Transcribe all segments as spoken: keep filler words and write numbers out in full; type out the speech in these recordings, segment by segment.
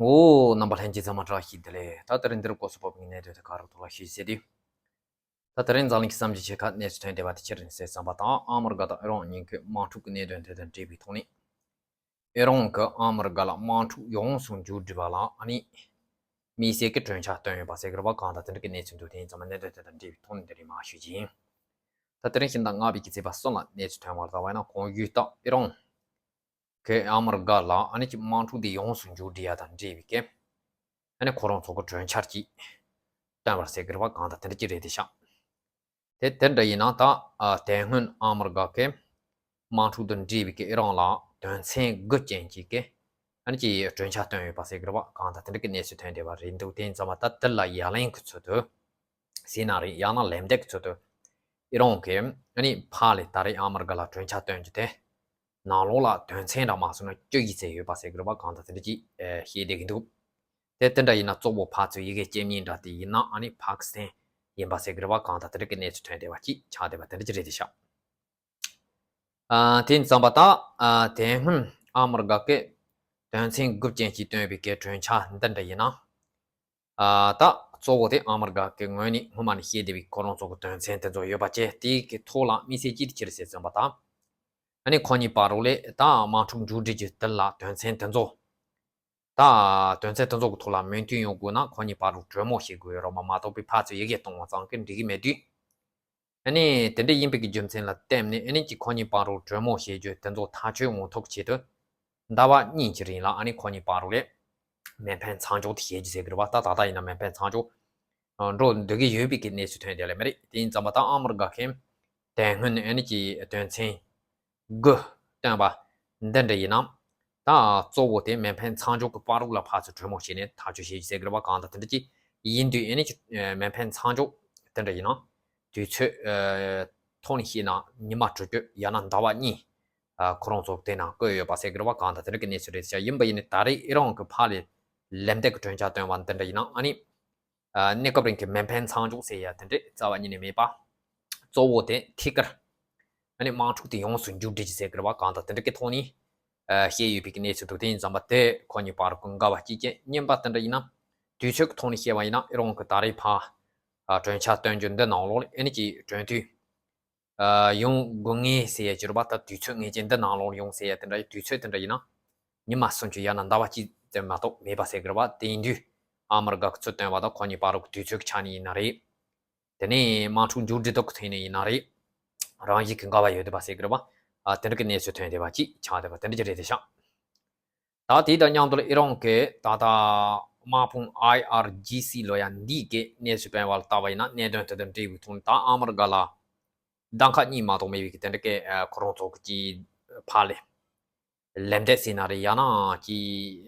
འོ། རྣམ་པ་ལྷན་རྒྱས་ཚང་མ་བཀྲ་ཤིས་བདེ་ལེགས། ད་དེ་རིང་འདིར་སྐོར་སུ་བབས་པའི་གནད་དོན་དེ་ག་རུ་ཐོག་ལ་ཞུས་ཟེར་དུས། ད་དེ་རིང་འཛམ་གླིང་གི་བསམ་གྱིས་ཆེ་ཁག་གནས་ཚུལ་ཐོན་བསྡད་པ་དེ་ཅི་རེད་ཟེར་བསམ་པ་དང་། ཨ་མི་རི་ཀ་དང་ཨི་རན་གཉིས་ཀྱི་དམག་འཁྲུག་གི་གནད་དོན་དེ་དང་འབྲེལ་བའི་ཐོག་ནས། ཨི་རན་གྱིས་ཨ་མི་རི་ཀ་ལ་དམག་འཁྲུག་ཡོངས་སུ་མཇུག་སྒྲིལ་བ་ལ་ཨ་ནི་དམིགས་བསལ་གྱི་གྲོས་འཆར་བཏོན་ཡོད་པ་ཟེར་གྱི་རེད་པ། གང་ལྟར་དེ་འདྲ་གི་གནས་ཚུལ་འདུག་དེ་ཡིན་ཙང་མ་གནད་དོན་དེ་དང་འབྲེལ་བའི་ཐོག་ནས་འདི་རིང་མར་ཞུ་རྒྱུ་ཡིན། ད་དེ་རིང་ཕྱི་ཟླ་ལྔ་པའི་གི་ཚེས་པ་གསུམ་ལ་གནས་ཚུལ་ཐོན་པར་ལྟ་བ་ཡིན་ན། གོང་ཞུས་ལྟར་ཨི་རན་གྱིས་ཨ་མི་རི་ཀ་ལ་ཨ་ནི་ཀྱི་དམག་འཁྲུག་འདི་ཡོངས་སུ་མཇུག་སྒྲིལ་ཡ་དང་འབྲེལ་བའི་གི་ཨ་ནི་ཁོ་རང་ཚོ་གི་གྲོས་འཆར་ཅིག་བཏོན་པར་ཟེར་གི་རེད་པ། གང་ལྟར་དེ་འདྲ་ཅིག་རེད་དེ་ཤག་དེ་དེ་འདྲ་ཡིན་ན་ད། ཨ། དེ་སྔོན་ཨ་མི་རི་ཀ་གིས་དམག་འཁྲུག་དང་འབྲེལ་བའི་གི་ཨི་རན་ལ་དོན་ཚན་དགུ་ཅན་གྱི་གི་ཨ་ནི་ཀྱི་གྲོས་འཆར་བཏོན་ཡོད་པ་ཟེར་གི་རེད་པ། གང་ལྟར་དེ་འདྲ་གི་གནས་ཚུལ་ཐོན་བསྡད་པ་རེད་འདུག་དེ་ཡིན་ཙང་མ་ད་དེ་ལ་ཡ་ལན་གྱི་ཚུལ་དུ་ཟེར་ན་རེད། ཡང་ན་ལན་འདེབས་ཀྱི་ཚུལ་དུ་ཨི་རན་གྱིས་ཨ་ནི་ཕར་ལ་ད་རེས་ཨ་མི་རི་ཀ་ལ་གྲོས་འཆར་བཏོན་རྒྱུ་དེ་ནང་ལོགས་ལ་དོན་ཚན་འདྲ་མ་སོང་ན་བཅུ་ཡི་ཚད་ཡོད་པ་ཟེར་གི་རེད་པ། གང་ལྟར་དེ་འདྲ་ཅིག་ཨེ། བཤད་བསྡད་ཀྱི་འདུག་དེ་དེ་འདྲ་ཡིན་ན་གཙོ་བོ་ཕར་ཚུར་ཡི་གེ་སྐྱེལ་མཁན་འདྲ་དེ་ཡིན་ན་ཨ་ནི་པ་ཀི་སི་ཐན་ཡིན་པ་ཟེར་གི་རེད་པ། གང་ལྟར་དེ་འདྲ་གི་གནས་ཚུལ་ཐོན་བསྡད་པ་ཅིག་ཆགས་བསྡད་པ་དེ་འདྲ་ཅིག་རེད་དེ་ཤག་ཨ། དེ་ཙམ་པ་ད། ཨ། དེ་སྔོན་ཨ་མི་རི་ཀ་གིས་དོན་ཚན་དགུ་ཅན་ཞིག་བཏོན་པའི་གི་གྲོས་འཆར་འདི་འདྲ་ཡིན་ན། ཨ། ད་གཙོ་བོ་དེ་ཨ་མི་རི་ཀ་གི་ངོས་ནས་སྔོན་མ་ནས་བཤད་བསྡད་པའི་ཁོ་རང་ཚོ་གི་དོན་ཚན་དེ་ཚོ་ཡོད་པ་བཅས་དེའི་གི་ཐོག་ལ་དམིགས་བསལ་གྱིས་ཅི་རེད་ཟེར་ཙམ་པ་ད། ཨ་ནི་ཁོ་གཉིས་བར་རུ་ལས་ད་དམག་འཁྲུག་མཇུག་སྒྲིལ་རྒྱུ་དེ་ལ་དོན་ཚན་དེ་ཚོ། ད་དོན་ཚན་དེ་ཚོ་གི་ཐོག་ལ་མོས་མཐུན་ཡོང་དགོས་ན་ཁོ་གཉིས་བར་རུ་གྲོས་མོལ་བྱེད་དགོས་ཡོད་རེད་པ། མ་གཏོགས་པའི་ཕར་ཚུར་ཡི་གེ་གཏོང་བ་ཙམ་གྱིས་འགྲིག་གི་མེད་དུས། ཨ་ནི་དེ་འདྲ་ཡིན་པའི་གི་རྒྱུ་མཚན་ལ་བརྟེན་ནས་ཨ་ནི་ཀྱི་ཁོ་གཉིས་བར་རུ་གྲོས་མོལ་བྱེད་རྒྱུ་དེ་ཚོ་ཐག་གཅོད་ཡོང་ཐབས་ཆེད་དུ། ཟླ་བ་གཉིས་ཀྱི་རིང་ལ་ཨ་ནི་ཁོ་གཉིས་བར་རུ་ལས་མེ་འཕེན་མཚམས་འཇོག་དེ་བྱེད་རྒྱུ་ཟེར་གི་རེད་པ། ད་ད་ལྟ་ཡིན་ན་མེ་འཕེན་མཚམས་འཇོག་ཨ། འགྲོ་འདོད་ཀྱི་ཡོད་པའི་གི་གནས་ཚུལ་ཐོན་བསྡད་ལེ་མ་རེད། དེ་ཡིན་ཙམ་པ་ད་ཨ་མི་རི་ཀ་གིས་དེ་སྔོན་ནས་ཨ་ནི་ཀྱི་དོན་ཚན་དགུ་བཏོན་པ་འདི་འདྲ་ཡིན་ན། ད་གཙོ་བོ་དེ་མེ་འཕེན་མཚམས་འཇོག་གི་བར་རུ་ལ་ཕར་ཚུར་གྲོས་མོལ་བྱས་ནས་ཐག་གཅོད་བྱེད་རྒྱུ་ཟེར་གི་རེད་པ། གང་ལྟར་དེ་འདྲ་ཅིག་ཡིན་དུས་ཨ་ནི་ཀྱི་མེ་འཕེན་མཚམས་འཇོག་དེ་འདྲ་ཡིན་ན་དུས་ཚོད་ཐོག་ནས་བཤད་ན་ཉི་མ་དྲུག་ཅུ་ཡང་ན་ཟླ་བ་གཉིས། ཨ། ཁོ་རང་ཚོ་དེ་ནང་བཀོད་ཡོད་པ་ཟེར་གི་རེད་པ། གང་ལྟར་དེ་འདྲ་གི་གནས་ཚུལ་རེད་ཤག་ཡིན་པ་ཡིན་ནའི་ད་རེས་ཨི་རན་གྱིས་ཕར་ལས་ལན་འདེབས་ཀྱི་གྲོས་འཆར་བཏོན་པ་འདི་འདྲ་ཡིན་ན་ཨ་ནི། ཨ། གནས་སྐབས་རིང་གི་མེ་འཕེན་མཚམས་འཇོག་ཟེར་ཡ་དེ་འདྲ་རྩ་བ་ཉིད་ནས་མེད་པ། གཙོ་བོ་དེ་ཐད་ཀར་ཨ་ནི་དམག་འཁྲུག་དེ་ཡོངས་སུ་མཇུག་སྒྲིལ་རྒྱུ་ཟེར་གི་རེད་པ། གང་ལྟར་དེ་འདྲ་གི་ཐོག་ནས་ཨ། བཤད་ཡོད་པའི་གི་གནས་ཚུལ་འདུག་དེ་ཡིན་ཙམ་པ་དེ་ཁོ་གཉིས་བར་དུ་འགལ་བ་གཅིག་རྐྱེན་གཉིས་པ་དེ་འདྲ་ཡིན་ན། དུས་ཚོད་ཀྱི་ཐོག་ནས་བཤད་པ་ཡིན་ན་ཨི་རན་གྱིས་ད་རེས་ཕར་ཨ། གྲོས་འཆར་བཏོན་རྒྱུ་འདི་ནང་ལོགས་ལ་ཨ་ནི་ཀྱི་གྲོས་མཐུན་ཨ། ཡོང་དགོས་ངེས་ཟེར་ཡ་ཅིག་རེད་པ། ད་དུས་ཚོད་ངེས་ཅན་འདི་ནང་ལོགས་ལ་ཡོང་ཟེར་ཡ་དེ་འདྲ་ཡི་དུས་ཚོད་དེ་འདྲ་ཡིན་ན་ཉི་མ་སུམ་ཅུ་ཡང་ན་ཟླ་བ་གཅིག་ཙམ་མ་གཏོགས་མེད་པ་ཟེར་གི་རེད་པ། དེ་ཡིན་དུས་ཨ་མི་རི་ཀ་གིས་ཚུར་བཏོན་པ་དང་ཁོ་གཉིས་བར་དུ་དུས་ཚོད་ཀྱི་ཆ་ནས་ཡིན་ན་རེད། དེ་ནས་དམག་འཁྲུག་མཇུག་སྒྲིལ་ཐོག་གི་ཐད་ནས་ཡིན་ན་རེད། རང་བཞིན་གྱི་འགལ་བ་ཡོད་བསྡད་པ་ཟེར་གི་རེད་པ། ཨ། དེ་འདྲ་གི་གནས་ཚུལ་ཐོན་བསྡད་པ་ཅིག་ཆགས་བསྡད་པ་དེ་འདྲ་ཅིག་རེད་དེ་ཤག་ད་དེ་དང་མཉམ་དུ་ལ་ཨི་རན་གྱི་ད་ལྟ་དམག་དཔུང་ཨའི་ཨར་ཇི་སི་ལབ་ཡ་འདིའི་གི་གནས་ཚུལ་སྤེལ་བ་ལ་ལྟ་བ་ཡིན་ན། གནད་དོན་དེ་དང་འབྲེལ་བའི་ཐོག་ནས་ད་ཨ་མི་རི་ཀ་ལ་གདམ་ཁ་གཉིས་མ་གཏོགས་མེད་པའི་གི་དེ་འདྲ་གི་ཨ། ཁོ་རང་ཚོ་གི་ཕར་ལས་ལན་འདེབས་ཟེར་ན་རེད། ཡང་ན་གི་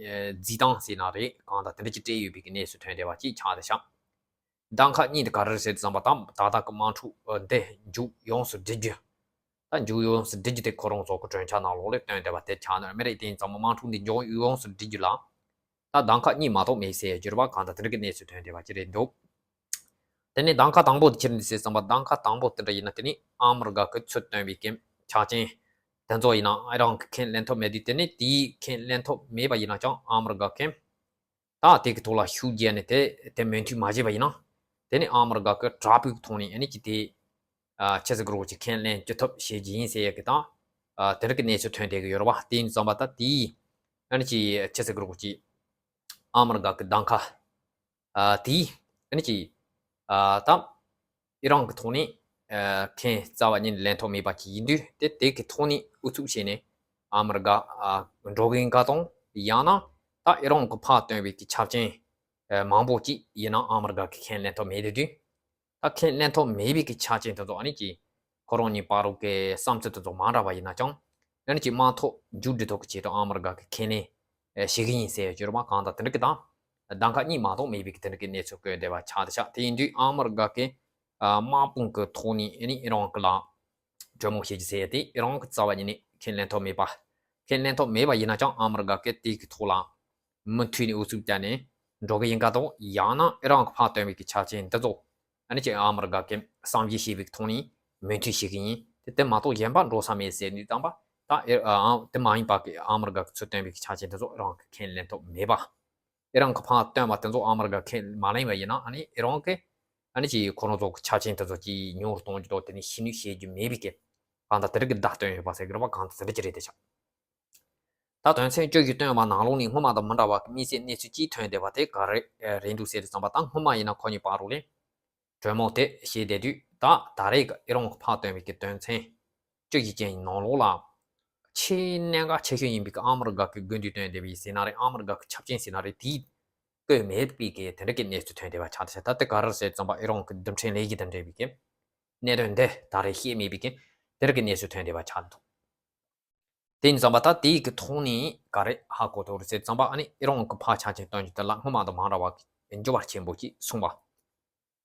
ཨ། རྩིས་སྟངས་ཟེར་ན་རེད། གང་ལྟར་དེ་འདྲ་ཅིག་སྤྲད་ཡོད་པའི་གི་གནས་ཚུལ་ཐོན་བསྡད་པ་ཅིག་ཆགས་བསྡད་ཤག་གདམ་ཁ་གཉིས་དེ་ག་རེ་རེད་ཟེར་ཙམ་པ་ད་ད་ལྟ་གི་དམག་འཁྲུག་ཨ། འདི་མཇུག་ཡོངས་སུ་སྒྲིལ་རྒྱུ། ད་མཇུག་ཡོངས་སུ་སྒྲིལ་རྒྱུ་དེ་ཁོ་རང་ཚོ་གི་གྲོས་འཆར་ནང་ལོགས་ལ་བཏོན་བསྡད་པ་དེ་ཆགས་ནི་མ་རེད། དེ་ཡིན་ཙང་མ་དམག་འཁྲུག་འདི་མཇུག་ཡོངས་སུ་སྒྲིལ་རྒྱུ་ལ་ད་གདམ་ཁ་གཉིས་མ་གཏོགས་མེད་ཟེར་གྱི་རེད་པ། གང་ལྟར་དེ་འདྲ་གི་གནས་ཚུལ་ཐོན་བསྡད་པ་ཅིག་རེད་འདུག་དེ་ནས་གདམ་ཁ་དང་པོ་དེ་ཅི་རེད་ཟེར་ཙམ་པ་གདམ་ཁ་དང་པོ་དེ་འདྲ་ཡིན་ན་དེ་ནི་ཨ་མི་རི་ཀ་གིས་ཚུར་བཏོན་པའི་གི་ཆ་རྐྱེན་དེ་ཚོ་ཡིན་ན་ཨི་རན་གྱིས་ཁས་ལེན་ཐབས་མེད་དུས། དེ་ནས་དེའི་ཁས་ལེན་ཐབས་མེད་པ་ཡིན་ན་ཀྱང་ཨ་མི་རི་ཀ་གིས་ད་དེ་གི་ཐོག་ལ་ཤུགས་རྒྱབ་ནས་དེ་དེ་མོས་མཐུན་མ་བྱས་པ་ཡིན་ན། དེ་ནི་ཨ་མི་རི་ཀ་གི་དྲག་པོའི་ཐོག་ནས་ཨ་ནི་ཀྱི་དེ་ཨ། ཆི་ཟེར་གི་རེད་པ། ཅིག་ཁས་ལེན་བྱེད་ཐབས་བྱེད་ཀྱི་ཡིན་ཟེར་ཡ་གི་དང་། ཨ། དེ་འདྲ་གི་གནས་ཚུལ་ཐོན་བསྡད་གི་ཡོད་རེད་པ། དེ་ཡིན་ཙམ་པ་ད་དེའི་ཨ་ནི་ཀྱི་ཆི་ཟེར་གི་རེད་པ། ཅིག་ཨ་མི་རི་ཀ་གི་གདམ་ཁ་ཨ། དེའི་ཨ་ནི་ཀྱི་ཨ། ད་ཨི་རན་གི་ཐོག་ནས་ཨ། ཁས་རྩ་བ་ཉིད་ནས་ལེན་ཐབས་མེད་པ་ཅིག་ཡིན་དུས། དེ་དེ་གི་ཐོག་ནས་ཨུ་ཚུགས་བྱས་ནས་ཨ་མི་རི་ཀ་ཨ། འགྲོ་གི་ཡིན་ག་དང་། ཡང་ན་ད་ཨི་རན་གིས་ཕར་བཏོན་པའི་གི་ཆ་རྐྱེན་ཨ། མང་པོ་ཅིག་ཡིན་ན་ཨ་མི་རི་ཀ་གིས་ཁས་ལེན་ཐབས་མེད་དེ་དུས། ད་ཁས་ལེན་ཐབས་མེད་པའི་གི་ཆ་རྐྱེན་དེ་ཚོ་ཨ་ནི་ཀྱི་ཁོ་རང་གཉིས་བར་དུ་གི་བསམ་ཚུལ་དེ་ཚོ་མ་འདྲ་བ་ཡིན་ན་ཀྱང་། ཨ་ནི་ཀྱི་དམག་འཁྲུག་མཇུག་སྒྲིལ་ཐབས་ཀྱི་ཆེད་དུ་ཨ་མི་རི་ཀ་གིས་ཁས་ལེན་བྱེད་ཀྱི་ཡིན་ཟེར་ཡ་ཅིག་ཡོད་རེད་པ། གང་ལྟར་དེ་འདྲ་གི་ད་གདམ་ཁ་གཉིས་མ་གཏོགས་མེད་པའི་གི་དེ་འདྲ་གི་གནས་ཚུལ་བཀོད་བསྡད་པ་ཆགས་བསྡད་ཤག་དེ་ཡིན་དུས་ཨ་མི་རི་ཀ་གི་ཨ། དམག་དཔུང་གི་ཐོག་ནས་ཨ་ནི་ཨི་རན་གི་ལ་གྲོས་མོལ་བྱེད་ཀྱི་ཟེར་ཡ་དེ་ཨི་རན་གིས་རྩ་བ་ཉིད་ནས་ཁས་ལེན་ཐབས་མེད་པ། ཁས་ལེན་ཐབས་མེད་པ་ཡིན་ན་ཀྱང་ཨ་མི་རི་ཀ་གིས་དེ་གི་ཐོག་ལ་མུ་མཐུད་ནས་ཨུ་ཚུགས་བརྒྱབ་ནས་འགྲོ་གི་ཡིན་ག་དང་། ཡང་ན་ཨི་རན་གིས་ཕར་བཏོན་པའི་གི་ཆ་རྐྱེན་འདི་ཚོ་ཨ་ནི་ཀྱི་ཨ་མི་རི་ཀ་གིས་བསམ་གཞིག་བྱས་པའི་གི་ཐོག་ནས་མོས་མཐུན་བྱེད་ཀྱི་ཡིན། དེ་དེ་མ་གཏོགས་གཞན་པ་འགྲོ་ས་མེད་ཟེར་ནས་བཏང་པ། ད་ཨེ། ཨ། དེ་མ་ཡིན་པ་གི་ཨ་མི་རི་ཀ་གིས་ཚུར་བཏོན་པའི་གི་ཆ་རྐྱེན་དེ་ཚོ་ཨི་རན་གིས་ཁས་ལེན་ཐབས་མེད་པ། ཨི་རན་གྱིས་ཕར་བཏོན་པ་དེ་ཚོ་ཨ་མི་རི་ཀ་ཁས་མ་ལེན་པ་ཡིན་ན་ཨ་ནི་ཨི་རན་གྱིས་ཨ་ནི་ཅིག་ཁོ་རང་ཚོ་གི་ཆ་རྐྱེན་དེ་ཚོ་ཅིག་ཉུང་རུ་གཏོང་རྒྱུ་དང་དེ་ནས་ཤེས་ནུས་བྱེད་རྒྱུ་མེད་པའི་གི་གང་ལྟར་དེ་རིགས་ཀྱི་བརྡ་བཏོན་ཡོད་པ་ཟེར་གི་རེད་པ། གང་ལྟར་དེ་འདྲ་ཅིག་རེད་དེ་ཆགས། ད་དོན་ཚན་བཅུ་བཞི་བཏོན་པ་ནང་ལོགས་ནས་སྔོན་མ་དང་མི་འདྲ་བ་གི་དམིགས་བསལ་གནས་ཚུལ་གཅིག་ཐོན་བསྡད་པ་དེ་ག་རེ་རེད་འདུག་ཟེར་དུས་ཙམ་པ། ད་སྔོན་མ་ཡིན་ན་ཁོ་གཉིས་བར་དུ་ལ་གྲོས་མོལ་དེ་བྱས་བསྡད་དུས། ད་ད་རེས་ཀྱི་ཨི་རན་གྱིས་ཕར་བཏོན་པའི་གི་དོན་ཚན་བཅུ་བཞི་ཅན་ཡི་ནང་ལོགས་ལ་ཆེས་གནད་འགག་ཆེ་ཤོས་ཡིན་པའི་གི་ཨ་མི་རི་ཀ་གི་དགོས་འདུན་བཏོན་བསྡད་པའི་ཟེར་ན་རེད། ཨ་མི་རི་ཀ་གི་ཆབ་ཆེན་ཟེར་ན་རེད། དེས་བཀོད་མེད་པའི་གི་དེ་འདྲ་གི་གནས་ཚུལ་ཐོན་བསྡད་པ་ཆགས་བསྡད་ཤག། ད་དེ་ག་རེ་རེད་ཟེར་དུས་ཙམ་པ་ཨི་རན་གྱི་རྡུལ་ཕྲན་ལས་གཞི་དང་འབྲེལ་བའི་གི་གནད་དོན་འདི་ད་རེས་བཤད་མེད་པའི་གི་དེ་འདྲ་གི་གནས་ཚུལ་ཐོན་བསྡད་པ་ཆགས་འདུག། དེ་ཡིན་ཙམ་པ་ད་དེའི་གི་ཐོག་ནས་ག་རེ་ཧ་གོ་ཐུབ་རེད་ཟེར་ཙམ་པ། ཨ་ནི་ཨི་རན་གྱིས་ཕར་ཆ་རྐྱེན་བཏོན་རྒྱུ་དེ་ལ་སྔོན་མ་དང་མ་འདྲ་བ་གི་འགྱུར་བ་ཆེན་པོ་ཅིག་སོང་བ།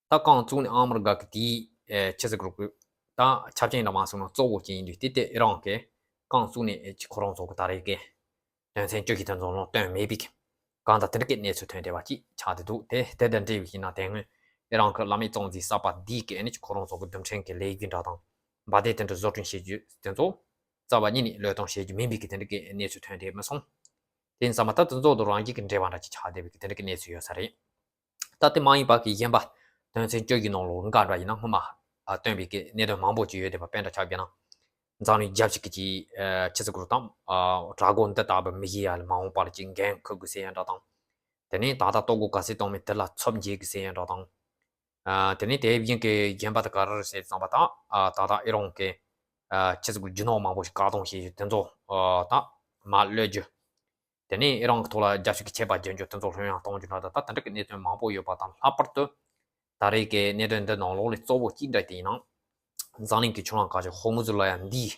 ད་རྐང་བཙུགས་ནས་ཨ་མི་རི་ཀ་གི་དེའི་ཨེ་ཆི་ཟེར་དགོས་རེད། ད་ཆབ་ཆེན་འདྲ་མ་སོང་ན་གཙོ་བོ་ཅིག་ཡིན་དུས་དེ་དེ་ཨི་རན་གྱིས་རྐང་བཙུགས་ནས་ཨེ་ཅིག་ཁོ་རང་ཚོ་གི་ད་རེས་ཀྱི་དོན་ཚན་བཅུ་བཞི་དེ་ཚོ་ནང་བཏོན་མེད་པའི་གི་གང་ལྟར་དེ་འདྲ་གི་གནས་ཚུལ་ཐོན་བསྡད་པ་ཅིག་ཆགས་བསྡད་འདུག། དེ་དེ་དང་འབྲེལ་བའི་ཡིན་ན་དེ་སྔོན་ཨི་རན་གྱི་བླ་མེད་གཙང་འཛིན་གསར་པ་འདིས་གི་ཨ་ནི་ཅིག་ཁོ་རང་ཚོ་གི་རྡུལ་ཕྲན་གྱི་ལས་གཞི་འདྲ་དང་འབར་མདེལ་དེ་འདྲ་བཟོ་སྐྲུན་བྱེད་རྒྱུ་དེ་ཚོ་རྩ་བ་ཉིད་ནས་བློས་གཏོང་བྱེད་རྒྱུ་མིན་པའི་གི་དེ་འདྲ་གི་གནས་ཚུལ་ཐོན་བསྡད་མི་སོང་། དེ་ཡིན་ཙམ་པ་ད་དེ་ཚོ་དང་རང་བཞིན་གྱི་འབྲེལ་བ་འདྲ་ཅིག་ཆགས་བསྡད་པའི་གི་དེ་འདྲ་གི་གནས་ཚུལ་ཡོད་ས་རེད། ད་དེ་མ་ཡིན་པ་གི་གཞན་པ་དོན་ཚན་བཅུ་བཞི་ནང་ལོགས་འགའ་འདྲ་ཡིན་ན་སྔོན་མ་ཨ་བཏོན་པའི་གི་གནད་དོན་མང་པོ་ཅིག་ཡོད་བསྡད་པ། དཔེར་ན་ཆ་བཞག་ན་འཛམ་གླིང་རྒྱལ་སྤྱི་གི་ཅིག་ཨ་ཆི་ཟེར་དགོས་རེད། ད་ཨ་དྲག་རྒོལ་འདི་ལྟ་བུ་མི་བྱེད་ཡ་ལ་མ་འོངས་པ་ལ་ཅིག་འགན་འཁུར་དགོས་ཟེར་ཡ་འདྲ་དང་། དེ་ནས་ད་ལྟ་ལྟོ་གོས་ག་ཚོད་གཏོང་མིན་དེ་ལ་ཚབ་འཇལ་དགོས་ཟེར་ཡ་འདྲ་དང་། ཨ་དེ་ནས་དེ་བཞིན་གྱི་གཞན་པ་དེ་ག་རེ་རེད་ཟེར་ཙམ་པ། ད་ཨ་ད་ལྟ་ཨི་རན་གྱི་ཨ་ཆི་ཟེར་དགོས་རྒྱུ་ནོར་མང་པོ་ཞིག་བཀག་སྡོམ་བྱེད་རྒྱུ་དེ་ཚོ་ཨ་ད་མར་གློད་རྒྱུ། དེ་ནས་ཨི་རན་གྱི་ཐོག་ལ་རྒྱབ་སྐྱོར་གྱི་ཆད་པ་བཅད་རྒྱུ་དེ་ཚོ་ལྷོད་ཡངས་གཏོང་རྒྱུ་འདྲ་དང་། ད་དེ་འདྲ་གི་གནད་དོན་མང་པོ་ཡོད་པ་དང་། ལྷག་པར་དུ་ད་རེས་ཀྱི་གནད་དོན་འདི་ནང་ལོགས་ལ་གཙོ་བོ་གཅིག་འདྲ་དེ་ཡིན་ན། འཛམ་གླིང་གི་ཆུ་ལམ་ཁ་ཆེ་ཧོར་མུ་ཛི་ལབ་ཡ་འདིའི་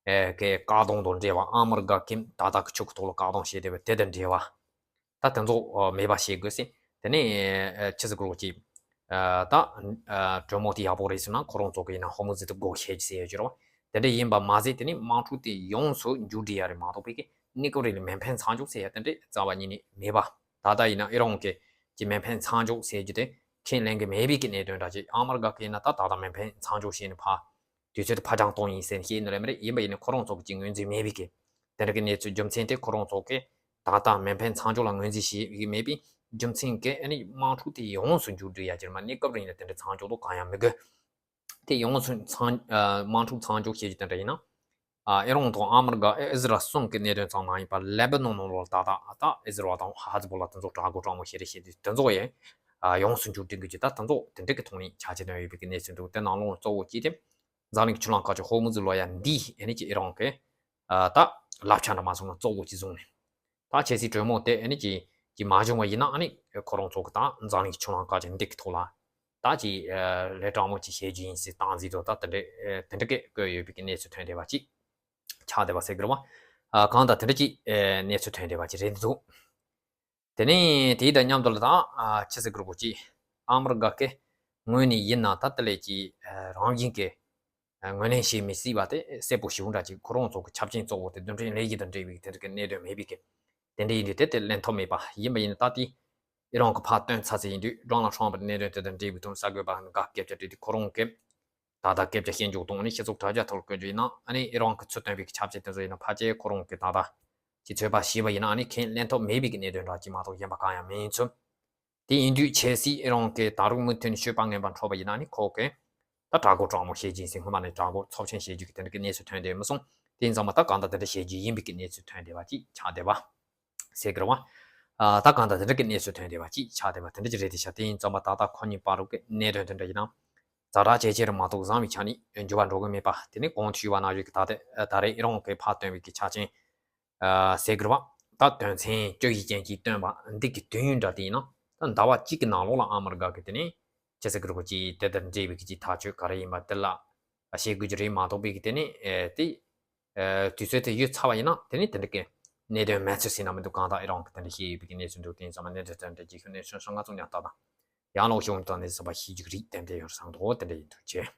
ཨེ་གི་བཀག་སྡོམ་དང་འབྲེལ་བ། ཨ་མི་རི་ཀ་གིས་ད་ལྟ་གི་ཆུ་གི་ཐོག་ལ་བཀག་སྡོམ་བྱས་བསྡད་པ་དེ་དང་འབྲེལ་བ། ད་དེ་ཚོ་ཨ་མེད་པ་བྱེད་དགོས་ཟེར། དེ་ནས་ཨ་ཆི་ཟེར་དགོས་རེད། ཅིག་ཨ་ད་ཨ་གྲོས་མོལ་དེ་ཡག་པོ་རེད་ཟེར་ན་ཁོ་རང་ཚོ་གིས་ཡིན་ན་ཧོར་མུ་ཛི་དེ་སྒོ་ཕྱེ་རྒྱུ་ཟེར་ཡོད་ཀྱི་རེད་བ། དེ་འདྲ་ཡིན་པ་མ་ཟད་དེ་ནས་དམག་འཁྲུག་དེ་ཡོངས་སུ་མཇུག་སྒྲིལ་ཡ་རེད་མ་གཏོགས་པའི་གི་གནས་སྐབས་རིང་ལ་མེ་འཕེན་མཚམས་འཇོག་ཟེར་ཡ་དེ་འདྲ་རྩ་བ་ཉིད་ནས་མེད་པ། ད་ལྟ་ཡིན་ན་ཨི་རན་གྱིས་ཀྱི་མེ་འཕེན་མཚམས་འཇོག་ཟེར་རྒྱུ་དེ་ཁས་ལེན་གྱི་མེད་པའི་གི་གནད་དོན་འདྲ་ཅིག། ཨ་མི་རི་ཀ་གིས་ཡིན་ན་ད་ད་ལྟ་མེ་འཕེན་མཚམས་འཇོག་བྱས་ནས་ཕར་དུས་ཚོད་དེ་ཕར་འགྱངས་གཏོང་ཡིན་ཟེར་ནས་བཤད་ནི་རེད་མ་རེད། ཡིན་པ་ཡིན་ནའི་ཁོ་རང་ཚོ་གི་ཅིག་ངོས་འཛིན་མེད་པའི་གི་དེ་འདྲ་གི་གནས་ཚུལ། རྒྱུ་མཚན་དེ་ཁོ་རང་ཚོ་གིས་ད་ལྟ་མེ་འཕེན་མཚམས་འཇོག་ལ་ངོས་འཛིན་བྱེད་ཀྱི་མེད་པའི་རྒྱུ་མཚན་གྱིས་ཨ་ནི་དམག་འཁྲུག་དེ་ཡོངས་སུ་མཇུག་སྒྲིལ་ཡ་ཅིག་མ་གནས་སྐབས་རིང་ལ་དེ་འདྲ་མཚམས་འཇོག་ཏུ་གང་ཡང་མི་དགོས། དེ་ཡོངས་སུ་མཚམས་ཨ་དམག་འཁྲུག་མཚམས་འཇོག་བྱེད་རྒྱུ་དེ་འདྲ་ཡིན་ན། ཨ་ཨི་རན་དང་ཨ་མི་རི་ཀ་ཨི་ཟི་རལ་གསུམ་གྱི་གནད་དོན་ཙམ་མ་ཡིན་པར་ལེ་བྷ་ནོན་ནང་ལོགས་ད་ལྟ་ད་ཨི་ཟི་རལ་དང་ཧ་ཛི་བྷོ་ལ་དེ་ཚོ་དྲག་རྒོལ་དྲག་མོ་བྱེད་རེས་བྱེད་དུས་དེ་ཚོ་ཡང་ཨ་ཡོངས་སུ་མཇུག་སྒྲིལ་དགོས་ཀྱི། ད་དེ་ཚོ་དེ་འདྲ་གི་ཐོག་ནས་ཆ་རྐྱེན་ཡོད་པའི་གི་གནས་ཚུལ་འདུག། དེ་ནང་ལོགས་གཙོ་བོ་གཅིག་དེ་འཛམ་གླིང་གི་ཆུ་ལམ་ཁ་ཆེ་ཧོར་མུ་ཛི་ལབ་ཡ་འདི་ཨ་ནི་ཅིག་ཨི་རན་གྱི་ཨ་ད་བསླབ་བྱ་འདྲ་མ་སོང་ན་གཙོ་བོ་གཅིག་བཟུང་ནས། ད་ཆབ་སྲིད་གྲོས་མོལ་དེ་ཨ་ནི་ཅིག་ཅིག་མ་བྱུང་བ་ཡིན་ན་ཨ་ནི་ཁོ་རང་ཚོ་གི་ད་འཛམ་གླིང་གི་ཆུ་ལམ་ཁ་ཆེ་འདི་གི་ཐོག་ལ་ད་ཅིག་ལས་དྲང་མོ་ཅིག་བྱེད་རྒྱུ་ཡིན་ཟེར་སྟངས་འཛིན་དང་། ད་དེ་འདྲ་དེ་འདྲ་གི་བཀོད་ཡོད་པའི་གི་གནས་ཚུལ་ཐོན་བསྡད་པ་ཅིག་ཆགས་བསྡད་པ་ཟེར་གི་རེད་བ། གང་ལྟར་དེ་འདྲ་ཅིག་གནས་ཚུལ་ཐོན་བསྡད་པ་ཅིག་རེད་འདུག། དེ་ནས་དེའི་དང་མཉམ་དུ་ལ་ད་ཨ་ཆི་ཟེར་དགོས་རེད་པོ་ཅིག། ཨ་མི་རི་ཀ་གི་ངོས་ནས་ཡིན་ན་ད་དེ་ལས་ཀྱི་ཨ་རང་བཞིན་གྱི་ཨ་ངོས་ལེན་བྱེད་མི་སྲིད་པ་དེ་གསལ་པོ་ཞེ་པོ་འདྲ་ཅིག། ཁོ་རང་ཚོ་གི་ཆབ་ཆེན་གཙོ་བོ་དེ་རྡུལ་ཕྲན་ལས་གཞི་དང་འབྲེལ་བའི་དེ་འདྲ་གི་གནད་དོན་མེད་པའི་གི་དེ་འདྲ་ཡིན་དུས་དེ་དེ་ལེན་ཐབས་མེད་པ། ཡིན་པ་ཡིན་ན་ད་དེ་ཨི་རན་གྱིས་ཕར་བཏོན་ཚར་ཚར་ཡིན་དུས་ཌོ་ནལ་ཊམ་པ་གནད་དོན་དེ་དང་འབྲེལ་བའི་དོན་གསར་འགོད་པ་འགའ་སྐད་ཆ་དྲིས་དུས་ཁོ་རང་གིས། ད་ལྟ་སྐད་ཆ་བཤད་འཇོག་དང་ཨ་ནི་སྤྱི་ཚོགས་དྲ་རྒྱ་ཐོག་ལ་བཀོད་རྒྱུ་ཡིན་ན་ཨ་ནི་ཨི་རན་གྱིས་ཚུར་བཏོན་པའི་གི་ཆབ་ཆེན་དེ་ཚོ་ཡིན་ན་ཕལ་ཆེར་ཁོ་རང་གིས་ད་ལྟ་ཅིག་ཚོད་དཔག་བྱས་པ་ཡིན་ན་ཨ་ནི་ཁས་ལེན་ཐབས་མེད་པའི་གི་གནད་དོན་འདྲ་ཅིག་མ་གཏོགས་གཞན་པ་གང་ཡང་མིན་ཚུལ། དེ་ཡིན་དུས་ཆབ་སྲིད་ཨི་རན་གྱིས་ད་རུང་མུ་མཐུད་ནས་ཤོད་པ་ངན་པ་འཕྲོད་པ་ཡིན་ན་ཨ་ནི་ཁོ་གིས་ད་དྲག་རྒོལ་དྲག་མོ་བྱེད་ཀྱི་ཡིན་ཟེར། སྔོན་མ་ནས་དྲག་རྒོལ་ཚབས་ཆེན་བྱེད་རྒྱུ་གི་དེ་འདྲ་གི་གནས་ཚུལ་ཐོན་བསྡད་མི་སོང་། དེ་ཡིན་ཙང་མ་ད་གང་ལྟར་དེ་འདྲ་བྱེད་རྒྱུ་ཡིན་པའི་གི་གནས་ཚུལ་ཐོན་བསྡད་པ་ཅིག་ཆགས་བསྡད་པ། ཟེར་གི་རེད་བ། ཨ་ད་གང་ལྟར་དེ་འདྲ་གི་གནས་ཚུལ་ཐོན་བསྡད་པ་ཅིག་ཆགས་བསྡད་པ་དེ་འདྲ་ཅིག་རེད་དེ་ཤག། དེ་ཡིན་ཙང་མ་ད་ལྟ་ཁོ་གཉིས་བར་དུ་གི་གནད་དོན་དེ་འདྲ་ཡིན་ན། ཛ་དྲག་ཇེ་ཆེ་རུ་མ་གཏོགས་བཟང་བའི་ཆ་ནས་འགྱུར་བ་འགྲོ་གི་མེད་པ། དེ་ནས་གོང་དུ་ཞུས་པ་ནང་བཞིན་གི་ད་ལྟ་ད་རེས་ཨི་རན་གྱིས་ཕར་བཏོན་པའི་གི་ཆ་རྐྱེན། ཨ་ཟེར་གི་རེད་བ། ད་དོན་ཚན་བཅུ་བཞི་ཅན་གྱིས་བཏོན་པ་འདི་གི་དུས་ཡུན་འདྲ་དེ་ཡིན་ན། ད་ཟླ་བ་གཅིག་གི་ནང་ལོགས་ལ་ཨ་མི་རི་ཀ་གི་དེ་ནས་ཆི་ཟེར་གི་རེད་པོ་ཅིག་དེ་དང་འབྲེལ་བའི་གི་ཅིག་ཐག་གཅོད་ག་རེ་ཡིན་པ་དེ་ལ་བྱེད་དགོས་ཀྱི་རེད་མ་གཏོགས་པའི་གི་དེ་ནས་ཨེ་དེ། ཨ་དུས་ཚོད་དེ་ཡོལ་ཚར་བ་ཡིན་ན་དེ་ནས་དེ་འདྲ་གི་གནད་དོན་མེད་ཚུལ་ཟེར་ན་མི་འདུག། གང་ལྟར་ཨི་རན་གྱིས་དེ་འདྲ་བཤད་ཡོད་པའི་གི་གནས་ཚུལ་འདུག། དེ་ཡིན་ཙང་མ་གནད་དོན་དེ་འདྲ་ཅིག་ཤོད་ནས་སོང་སོང་། ང་ཚོ་མཉམ་དུ་ད་ཡང་ལོག་ཤོག་དང་ནས་བསམ་པ་ཤེས་རྒྱུ་རིགས་ཏན་ཏན་ཡོད་བསམ་འདུག། དེ་འདྲ་ཡིན་འདུག་ཅེས།